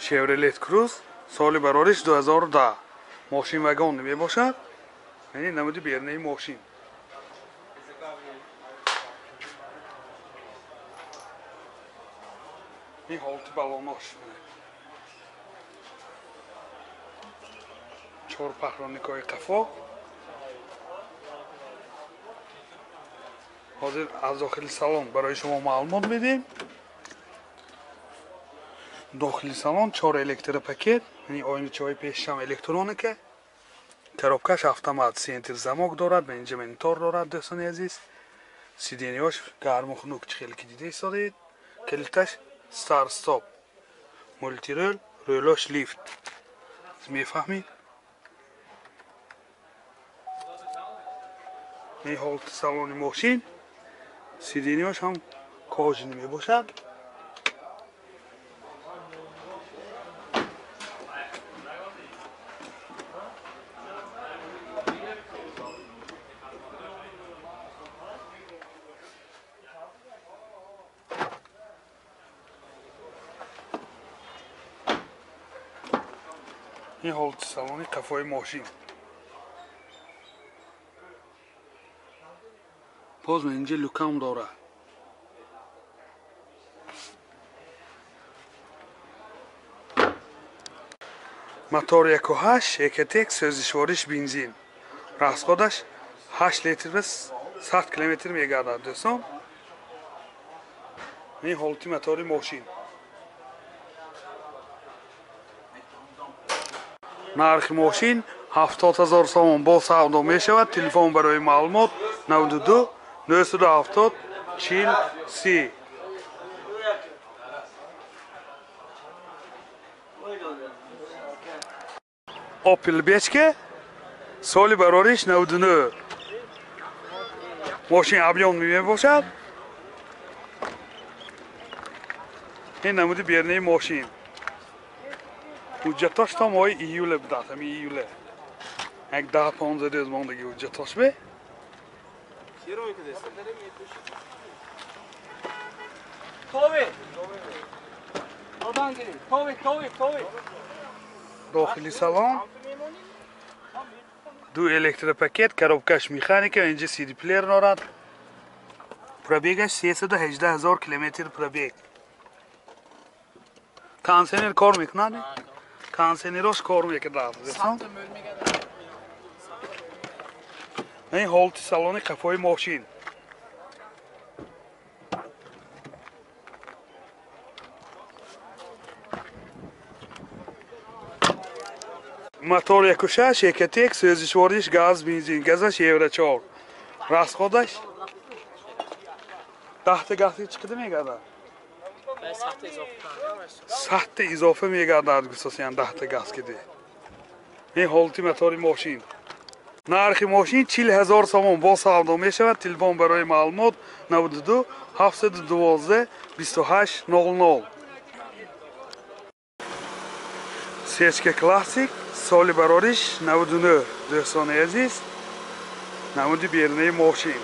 Chevrolet Cruze соли барориш 2010. Мошин вагон мебошад. Яъне намуди берунаи мошин. Ин ҳолати балонош. Чор пахроникҳои қафо. Ҳозир аз дохили салон барои шумо маълумот медиҳем. Дохили салон чор электропакет, яъне оиначаҳои пешам электроника. Коробкаш автомат, центр замок дорад, ба инҷа монитор дорад, дӯстони азиз. Сиденьяш гарму хунук чӣ хеле ки дида истодед. Калиташ старт стоп, мултирол, рӯлош лифт. Мефаҳмед? Ин ҳолати салони мошин, сиденьяш ҳам кожаный мебошад. Ин ҳолати салони қафои мошин. Боз инҷа люкам дорад. Мотор 1.8 Ecotec, сӯзишвориш бензин. Расходаш 8 литр ва 100 километр мегардад, дӯстон. Ин ҳолати мотори мошин. Нархи мошин 70 000 сомон бо савдо мешавад. Телефон барои маълумот 92 970 40 30. Opel Bechke соли барориш 99. Мошин объём мебошад. Ин намуди берунаи мошин. Ҳуҷҷатош то моҳи июле будааст, ҳамин июле. Як 10-15 рӯз мондаги ҳуҷҷатош бе. Дохили салон ду электропакет, коробкаш механика, инҷа CD плеер дорад. Пробегаш 318 000 километр пробег. Кондиционер кор мекунад? Кондиционерош кор мекунад. Ин ҳолати салони қафои мошин. Мотор 1.6 Ecotec, сӯзишвориш газ, бензин, газаш Евро 4. Расходаш 10 та газ чӣ қадар мегардад? 100 та изофа мегардад, гусосиян 10 та газ киди. Ин ҳолати мотори мошин. Нархи мошин 40 000 сомон бо савдо мешавад. Телефон барои маълумот 92 712 28 00. Сечка Классик соли барориш 99. Дӯстони азиз, намуди берунаи мошин.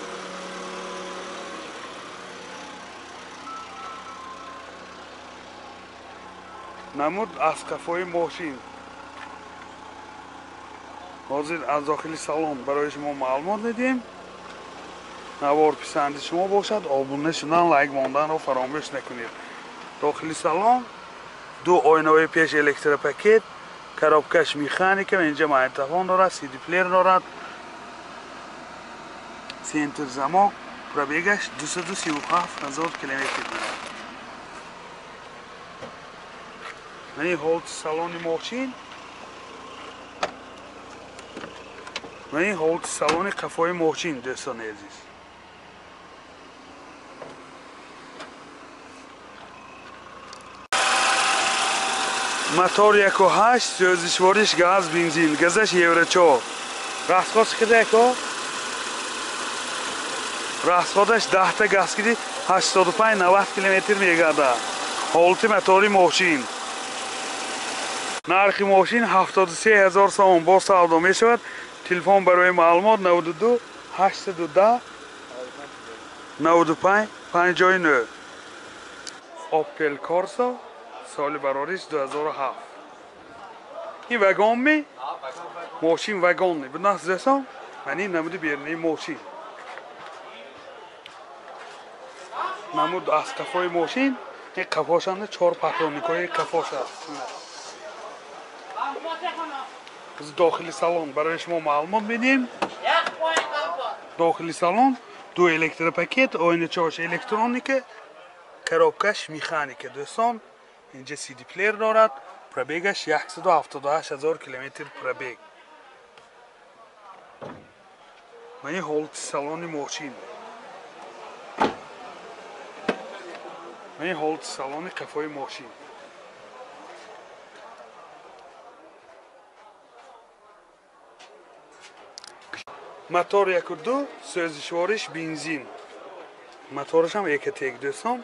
Намуд аз қафои мошин. Ҳозир аз дохили салон барои шумо маълумот медиҳем. Навор писанди шумо бошад, обуна шудан, лайк монданро фаромӯш накунед. Дохили салон ду оинаҳои пеш электропакет, коробкаш механика, инҷа магнитофон дорад, CD плеер дорад, центр замок, пробегаш 237 000 километр дорад. Ин ҳолати салони мошин ва ин ҳолати салони қафои мошин, дӯстони азиз. Мотор 1.8, сӯзишвориш газ, бензин, газаш Евро 4. Расход чӣ қадар яко? Расходаш 10 та газ киди 85-90 километр мегардад. Ҳолати мотори мошин. Нархи мошин 73 000 сомон бо савдо мешавад. Телефон барои маълумот 92 810 95 59. Opel Corsa Соли барориш 2007. Ин вагон ми? Мошин вагон. Бунас дӯстон, ман ин намуди берунаи мошин. Намуд аз қафои мошин, ин қафошанда 4 патроникҳои қафош аст. Biz дохили салон барои шумо маълумот медиҳем. Дохили салон ду электропакет, оиначаҳош электроника, коробкаш механика. Дӯстон, инҷа CD плеер дорад, пробегаш 178 000 километр пробег. Мани ҳолати салони мошин. Мани ҳолати салони қафои мошин. Мотор 1.2, сӯзишвориш бензин. Моторашам Экотек, дӯстон.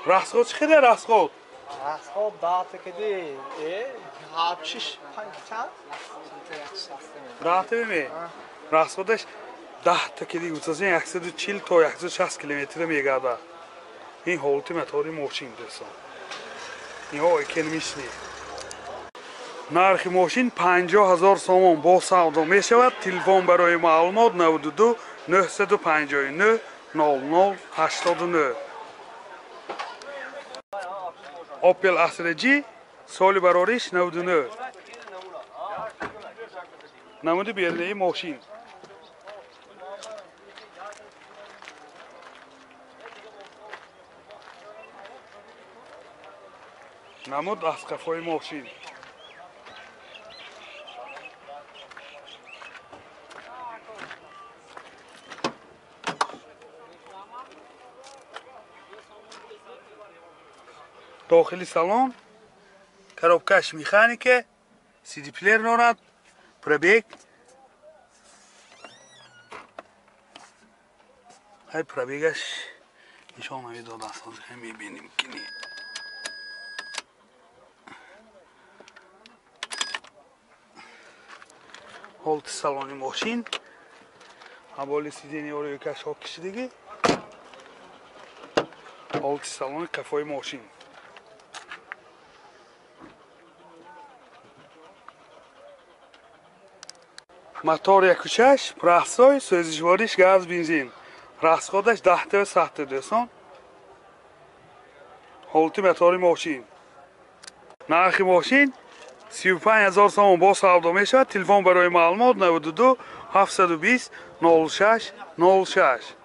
Расход чӣ қадар расход? Расход дата кади, 6 5 чанд? Дата ме? Расходаш 10 та кади гуфтасен 140 то 160 километр мегардад. Ин ҳолати мотори мошин, дӯстон. Инҳо экономичный. Нархи мошин 50 000 сомон бо савдо мешавад. Телефон барои маълумот 92 959 00 89. Opel Astra G соли барориш 99. Намуди берунаи мошин. Намуд аз қафои мошин. Дохили салон коробкаш механика, CD плеер дорад, пробег. Ҳай пробегаш нишон намедодааст, ҳозир мебинем ки не. Ҳолати салони мошин, ҳаволи сиденьяҳоро юкашҳо кишидагӣ. Ҳолати салони қафои мошин. Мотор 1.6, простой, сӯзишвориш газ бензин. Расходаш 10 сатта, дӯстон. Ҳолати мотори мошин. Нархи мошин 35 000 сомон бо савдо мешавад. Телефон барои маълумот 92 720 06 06.